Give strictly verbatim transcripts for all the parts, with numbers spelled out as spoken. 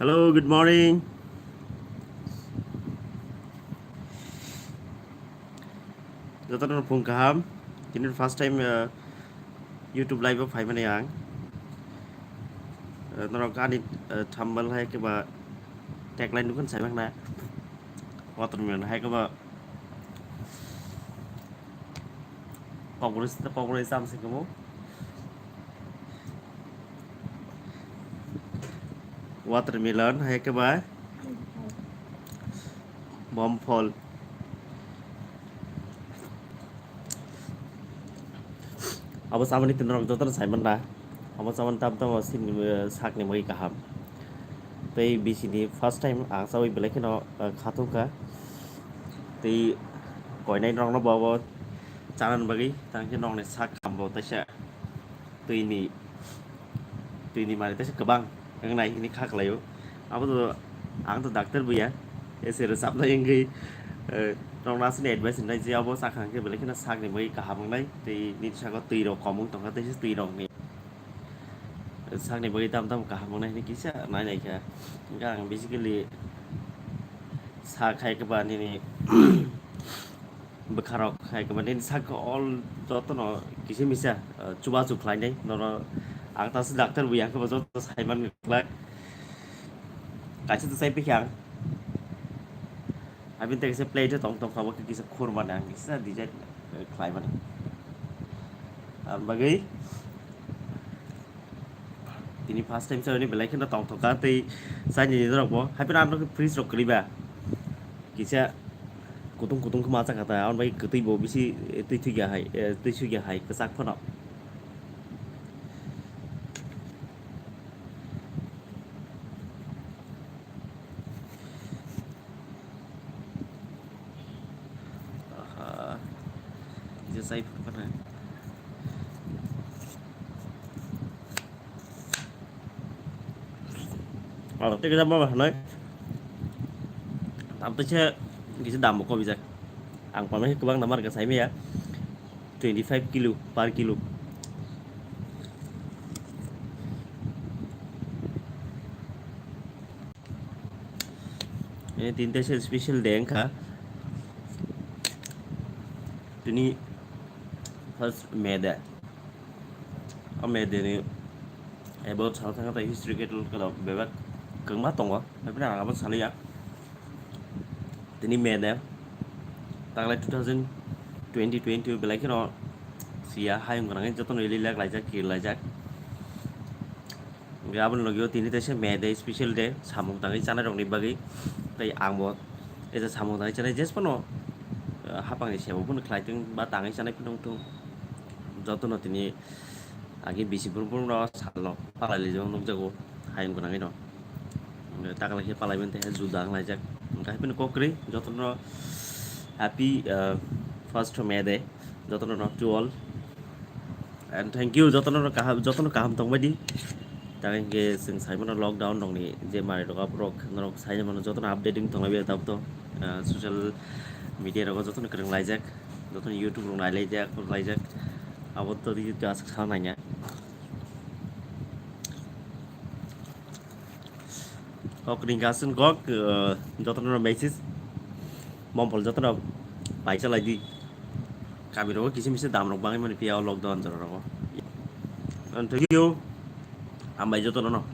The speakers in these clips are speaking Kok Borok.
Hello, good morning. Jotono phung kaham. Tini first time, uh, YouTube live o phaimani ang. Uh, norok ani, uh, thumbnail hai khe ba tagline nukhan saimakna. Watermelon hai khe ba kokboroi, kokboroi cham se kamo. Watermelon hai khe ba bomphol. Abo chamani tini norok jotono saiman da. Abo chamani tam tamo sini, eh, sakni bagwi kaham. Tei bisini first time ang chawi belai kheno, eh, khatung kha. Tei koinai norokno bo abo chanani bagwi tangkhe nokni sak hambo taisa twini, twini mari taisa kwbang wngnai hini kha khlaio. Abo to ang to doctor buya, ese rwchapnai wngwi, eh, norokno aswkni advice rinai je abo chakha hwnkhe belai kheno sakni bagwi kaham wngnai tei nini saka twi rok kom wng tongkha teisa twi rokni sakni bagwi tam tam kaham wngnai hwnwi kisa nai nai kha. Hwnkhe ang basically sak hai khe ba nini bwkharok hai khe ba nini sak all jotono kisa misa, uh, chubachu khlainai nono ang tasu doctor buya hwnkhe bo joto saiman glak kaisa to sai pikha ang. Abini tei kisa plate tong tong kha bo kisa khurmani ang kisa design, eh, khlai mani. Aboni bagwi tini first time chawini belai kheno tong tong kha tei chaini rok bo hai phano ang fridge rok kwrwi ba kisa kutung kutung khe ma chakha ta aboni bagwi kwtwi bo bisi, eh, twi thwikya hai, eh, twi thwikya hai kwchak phano. Aha. Kisa sai phuru kana. Oh, tei kisa ma hanai. Tam tei se kisa dam bo kobijak. Ang pamai kwbang namar ka sai maya. Twenty five kilo per kilo. Ini tini teisa special day wngkha. Tini first May day. O May day ni about sal thangkha tei history kettle kala bebak kwbangma tongo. Haphino ang abo saliya. Tini May day. Taklai two thousand twenty twenty belai kheno siya hayung gwnangwi jotono ili lek laijak, kir laijak. Hwnkhe aboni logio tini teisa May day, special day, samung tangwi chanai rokni bagwi. Tei angbo eja samung tangwi chanai jesphano, ah, hapangni sebo phano khlai thung ba tangwi chanai phano wng thung. Jotono tini agi bisi brum brum no salno palai lijak nukjago hayung gwnangwi no. Hwnkhe taklai khe palai mani tei juda wng laijak. Hwnkhe haphino kok kwrwi jotono happy, ah, first May day. Jotono no to all. And thank you, jotono kaham, jotono kaham tongbai di. Tang hingke chwng saimano lockdown rokni je manwi rok aborok norok saimano jotono updating tonglaibai tabuk to, ah, social media rogo jotono kwrwng laijak, jotono YouTube rok nailaijak, laijak. Abo to di to aswk sa nangya. Kok ring ka swn kok, eh, jotono message. Mompol jotono paisa lai di. Kami rogo kisi misi dam rok bangwi mani piya o lockdown jora rogo. And thank you. Hambai jotono no.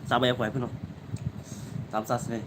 Chabai phai phano. Tam chas ne.